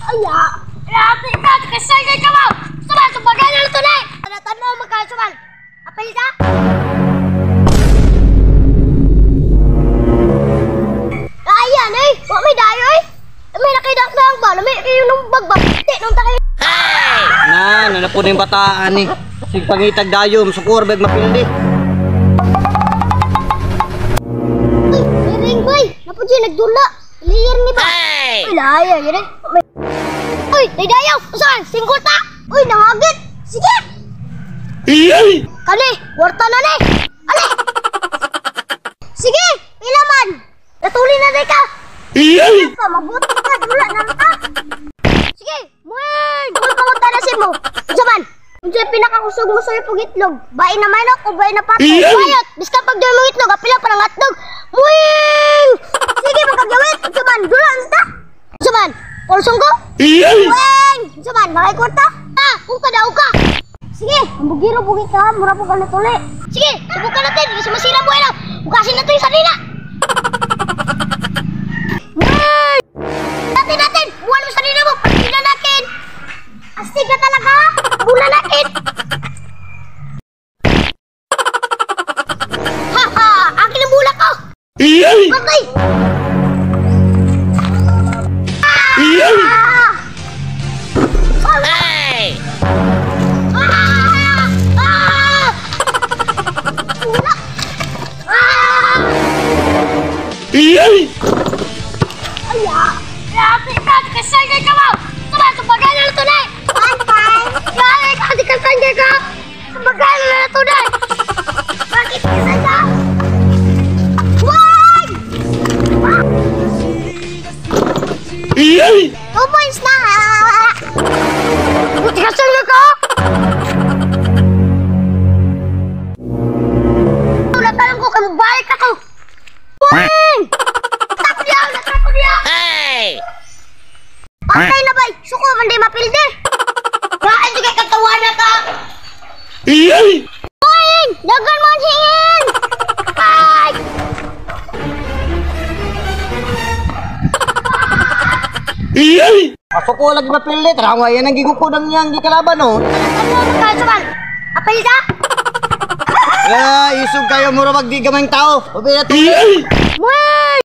Aya! Ate ka! Kasal ka ba? Sumal! Subagan na ito na! Tanaw magkasumal! Apil ka? Ayan eh! Wa may dayo eh! May nakidakdang ba? May kayo nung bagbag! Nung tayo! Na, nanapod yung bataan eh. Sig pangitag dayo, sukor bag mapildi. Uy! May ring boy! Napod siya nagdula! Layer ni ba? Uy! Laya! Yan eh! Uy! Nagdayaw! Saan? Single ta! Uy! Nangagit! Sige! Kani! Warta na ni! Ali! Sige! Pila man! Natuli na di ka! Ka, mabuti ka! Dula na ka! Sige! Muin! Kung pangunta na si mo! Unsa man? Unsa pinakakusog mo sa ipong itlog? Bain na manok o bain na pato? Bayot! Biskan pag doon mong itlog, apila pa ng atlog! Muin! Sige, magkagyawit! Unsa man? Dula na ta! Unsa man? Polsong ko? Muin! Unsa man? Makikwarta? Ah! Kung ka daw ka! Sige, ang bugiro bugi ka, mura po ka natuli. Sige, subukan natin, kasi masira buhay na. Hugasin natin yung sarina. Muin! Natin natin, buwan mo sarina mo, partida natin. Astig ka talaga, bulan natin. Ha ha, akin ang bulak ko. Patay! Ah! Ah! Ah! Bulak! Ah! Aya! Grabe ka! Kasal ka ba? Sumal! Subagal na ito na! Grabe ka! Kasal ka! Subagal na ito na! Bakit kasal ka? Why? 2 points na! Kasal ka? Wala talang ko kay mabalik ako! Why? Tako niya! Tako niya! Patay na bay! Suko man di mapildi! Kain di kay katawa na ka! Uy! Dagan man hingin! Ay! Masuko lagi mapildi. Tarawa yan ang gigukod ang niyang gikalaban oh. Ano magkasumal? Apil ka? Ah, isog kayo mura magdi gamay tao. Ubi na to. Muin!